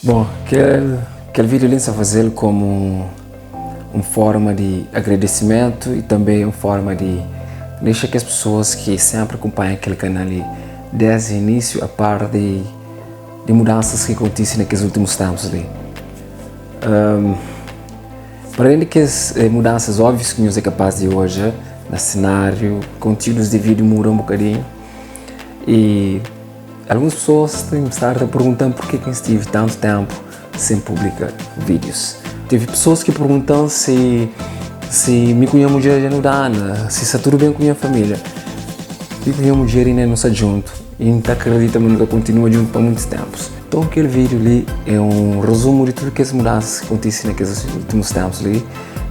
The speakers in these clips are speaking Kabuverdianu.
Bon, kel, kel vídeo li N sta faze-l komu un forma di agradesimentu y tanbe un forma di dexa kes pesoas ki senpri kunpanha kel kanal li desdi inisiu a par di di mudansas ki kontise na kes últimus ténpus li. Um, para alén di kes eh, mudansas óbvius ki nhos é kapaz di odja na senáriu, kontiúdus di vídiu muda un bokadinhu y alguns pesoas ten stadu ta pergunta-m purkê ki N stive tantu ténpu sen publika vídius. Teve pesoas ki pergunta-m si si mi ku nha mudjer dja nu dana, si sta tudu ben ku nha família. Mi ku nha mudjer inda nu sta djuntu y N ta akredita ma nu ta kontinua djuntu pa muitus ténpus. Nton kel vídiu li é un rezumu di tudu kes mudansas ki kontise na kes últimus ténpus li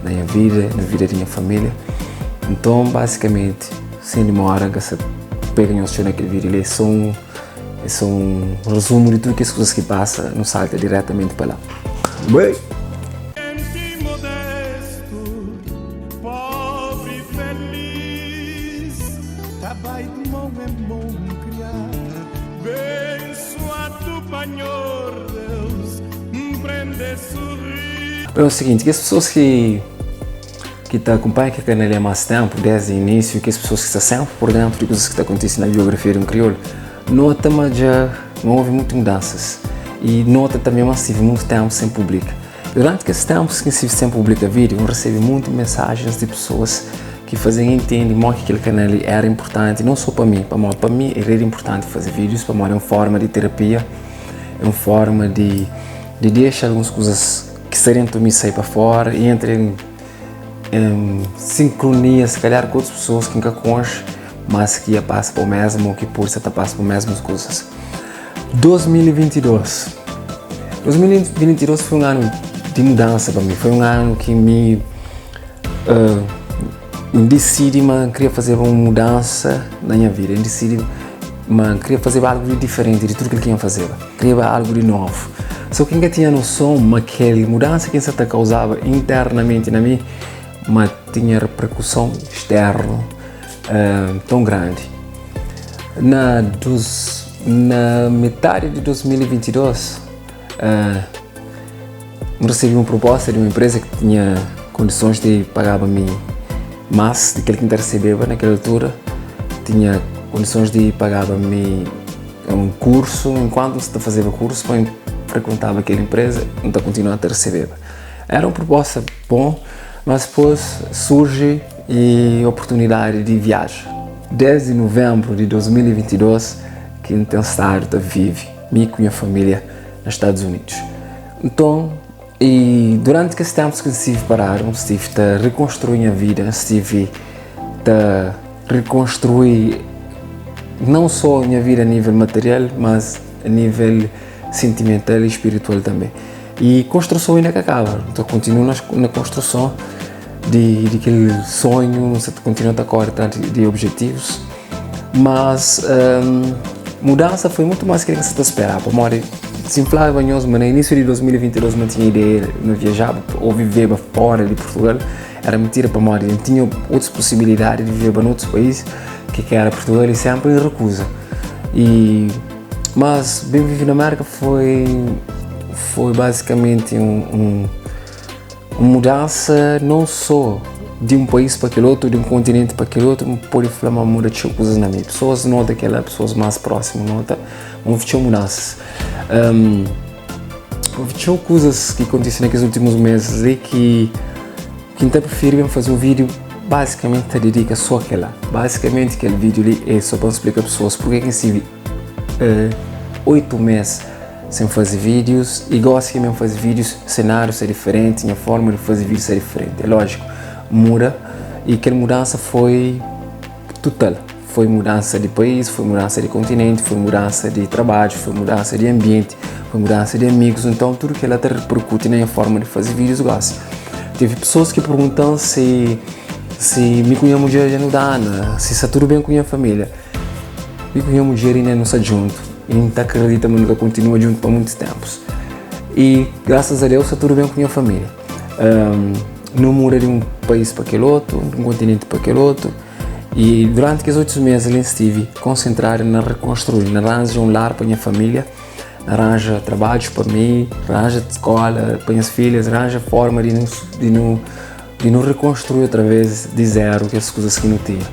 na nha vida, na vida di nha família. Nton basikamenti, sen dimora, N ka sta pega nhos txeu na kel vídiu li, é sô un É só un resumo di tudu kes kuzas ki pasa, nu salta diretamenti pa la. Bai! É o seguinte, kes pessoas ki ki ta akumpanha kel kanal li há más tempu, desdi inísiu, kes pessoas ki sta sempre por dentro di kuzas ki ta kontise na biografia di un kriolu, Nota ma dja N obi mutu mudansas y nota tanbe ma N stive mutu tenpu sen publika. Duranti kes tenpus ki N stive sen publika video, N resebe mutu mensajens di pesoas ki faze-m intende modi ki kel kanal li era inpurtanti, non so pa mi, pamodi pa mi é rei di inpurtanti faze videos pamodi é un forma di terapia, é un forma di di dexa alguns kuzas ki sta dentu mi sai pa fora y entra en en sinkronia si kalhar ku otus pesoas ki N ka konxe. Mas ki ia pasa pa o mesmu ou ki pode sa ta pasa pa mesmus kuzas. 2022 2022 foi un anu di mudansa pa mi, foi un anu ki mi uh, N disidi ma N kria fazeba un mudansa na nha vida, N disidi ma N kria fazeba algu di diferenti di tudu kel ki N fazeba, kriaba algu di novu. So ki N ka tinha noson ma kel mudansa ki N sa ta kauzaba internamenti na mi ma tinha reperkuson externu tão grandi. Na, dos, na metade de 2022, uh, recebi uma proposta de uma empresa que tinha condições de pagar-me mais do que ele que recebia naquela altura. Tinha condições de pagar-me um curso, enquanto você fazia o curso, para frequentava aquela empresa, então continuava a receber. Era uma proposta bom, mas depois surge e oportunidade di viaja. Desdi novembru di 2022 ki N ten stadu ta vive mi ku nha familia na Stadus Unidus. Nton, i duranti kes tempus ki N stive paradu, N stive ta rikonstrui nha vida, N stive ta rikonstrui nau so nha vida a nivel material, mas a nivel sentimental i spiritual tanbe. I konstruson inda ka kaba, N ta kontinua na konstruson di, di kel sonhu, N sta ta kontinua ta kóre tras di, di objetivus. Mas um, mudansa foi mutu más ki kel ki N sta ta speraba, pamodi si N flaba nhos ma na inísiu di 2022 ma N tinha ideia na viajaba ô viveba fóra di Purtugal, era mintira pamodi N tinha otus posibilidadi di viveba na otus país ki ka era Purtugal i sénpri N rekuza. I Mas ben vive na Amérika foi foi bazikamenti un, un, un mudansa non só di un país pa kel otu, di un kontinenti pa kel otu, N pode fla ma muda txeu kuzas na mi. Pesoas nota kela, pesoas más prósimu nota ma houve txeu mudansas. Um, houve txeu kuzas ki kontise na kes últimus meses li ki ki N ta prifiri ben faze un vídiu bazikamenti ta dedika só kela. Bazikamenti kel vídiu li é só pa N splika pesoas purke ki N stive 8 mês sem faze vídeos e gosi ki mi faze vídeos cenário sta diferente, nha forma de faze vídeo sta diferente, é lógico, muda e kel mudança foi total, foi mudança de país, foi mudança de continente, foi mudança de trabalho, foi mudança de ambiente, foi mudança de amigos, então tudo que ela te repercute na minha forma de fazer vídeos gosi. Teve pessoas que perguntam se se mi ku nha mulher já não dá, se está tudo bem com minha família. Mi ku nha mudjer inda nu sta djuntu i N ta akredita ma nu ta kontinua djuntu pa muitus ténpus. I grasas a Deus sta tudu ben ku nha família. Um, nu muda di un país pa kel otu, di un kontinenti pa kel otu, i duranti kes otu mês li N stivi konsentradu na rekonstrui, na ranja un lar pa nha família. Ranja trabadju pa mi, ranja skola pa nhas filhas, ranja forma di nu di nu di nu rekonstrui otra vez di zeru kes kuzas ki nu tinha.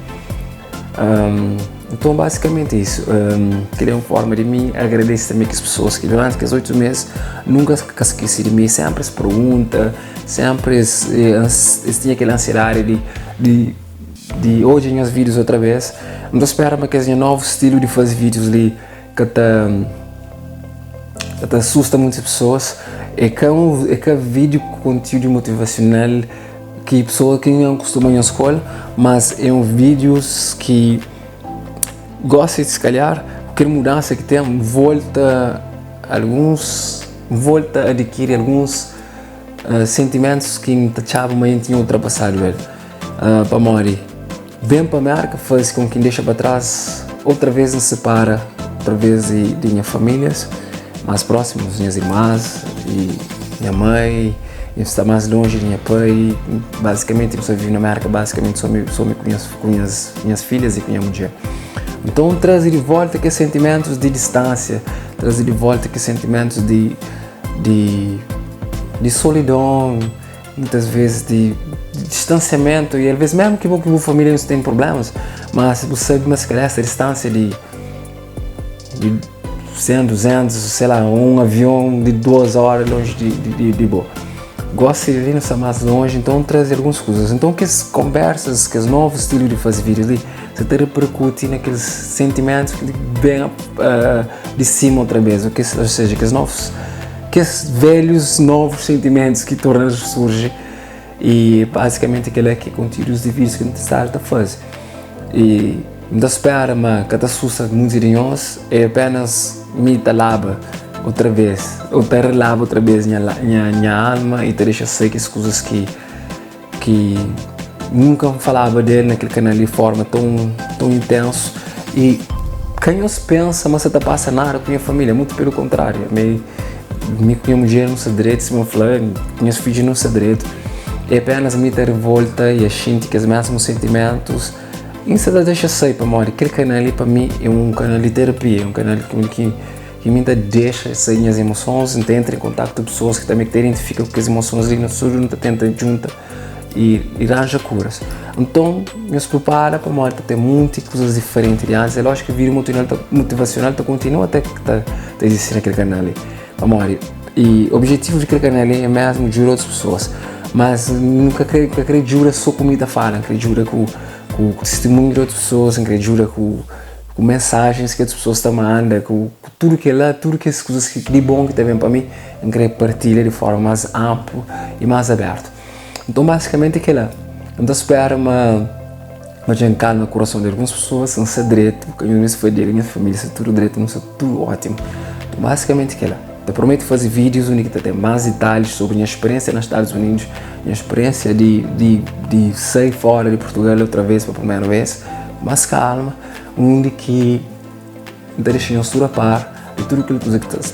Um, então basicamente isso. Um, kel é un forma di mi agradese tanbe kes pessoas ki durante kes 8 mês nunka ka skese di mi, sempre es pergunta, sempre es, es, es tinha kel ansiedade di, di di odja nhas vídeos outra vez. N ta spera ma kes nha novu stilu di faze vídeos li ka ta ka ta assusta muitas pessoas. É ka um, é ka vídeo ku conteúdo motivacional ki pessoa ki não costuma nhos kol, mas é um vídeos ki gosta de se calhar kel mudança ki tem volta alguns volta a adquire alguns uh, sentimentos ki N ta txaba ma N tinha ultrapassado el. Uh, pamodi ben pa Merka faze com ki N dexa pa trás outra vez N separa outra vez di, di nha famílias mais próximos, minhas irmãs e minha mãe, N sta mais longe di nha pai, basicamente N sta vive na Merka basicamente só mi, só mi ku minhas, ku minhas, minhas filhas e ku nha mudjer. Então traze de volta aqueles sentimentos de distância, traze de volta aqueles sentimentos de, de, de solidão, muitas vezes de, de distanciamento e às vezes mesmo que bom que a família não tem problemas, mas você sabe, mas se essa distância de, de 100, 200, sei lá, um avião de 2 horas longe de, de, de, de boa. Gosto de vir não mais longe, então trazer algumas coisas. Então que as conversas, que os novos estilos de fazer vídeo ali, você te repercute naqueles sentimentos que vem uh, de cima outra vez, ou, que, ou seja, que os novos, que esses velhos novos sentimentos que tornam surgem e basicamente aquele é que conteúdos de vídeos que a gente está a fazer. E não espera, mas que te assusta muito de nós é apenas me talaba outra vez, ou te relava outra vez minha, minha, minha alma e te deixa sei que as coisas que que nunca falava dele naquele canal de forma tão tão intenso e quem não se pensa, mas você tá passa nada com a minha família, muito pelo contrário, me me com a mulher não se direito, se me falar, minhas filhos não se direito, é apenas me ter revolta e a gente que os mesmos sentimentos e você deixa sair para morrer. Aquele canal ali para mim é um canal de terapia, é um canal que, que, que me deixa sair minhas emoções, entra em contato com pessoas que também te identificam com as emoções ali, nós junta, tenta junta e, e arranja curas. Então, me se prepara para morrer, ter muitas coisas diferentes de antes. É lógico que o vídeo motivacional tá, continua até que tá, tá existindo naquele canal ali. Amor, e o objetivo daquele canal ali é mesmo ajudar outras pessoas. Mas nunca creio, nunca creio jura só comida fala, creio jura com, com, com testemunho de outras pessoas, creio jura com, com mensagens que outras pessoas estão mandando, com, com tudo que é lá, tudo que as coisas que de bom que também para mim, eu quero partilhar de forma mais ampla e mais aberta. Então, basicamente, aquilo lá. Então, espero uma mas já calma o coração de algumas pessoas, não ser direito, porque a minha foi dele, minha família, está tudo direito, não está tudo ótimo. Então, basicamente, aquilo lá. Te prometo fazer vídeos onde que tem mais detalhes sobre minha experiência nos Estados Unidos, minha experiência de, de, de sair fora de Portugal outra vez pela primeira vez, mais calma, onde que deixa eu a par de tudo aquilo que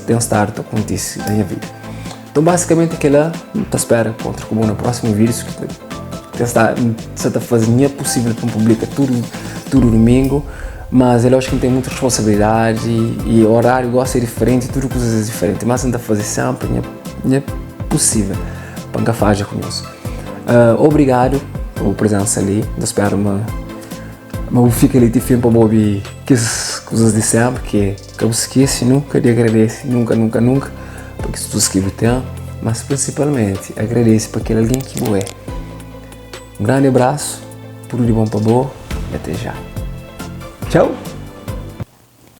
tem estado a acontecer na minha vida. Então, basicamente, aquilo lá, te espero encontro com no próximo vídeo, que está, você está fazendo o possível para publicar tudo, tudo domingo, mas é lógico que tem muita responsabilidade e, e o horário gosta de ser diferente, tudo coisas é diferente, mas tenta fazer sempre o é possível para que faça conosco. Obrigado pela presença ali, eu espero uma mas fica ali te para ouvir que as coisas de sempre que que eu esqueço nunca de agradecer, nunca, nunca, nunca, porque se tu escreve tem, mas principalmente agradeço para aquele alguém que é. Um grande abraço, tudo de bom para boa e até já. Tchau!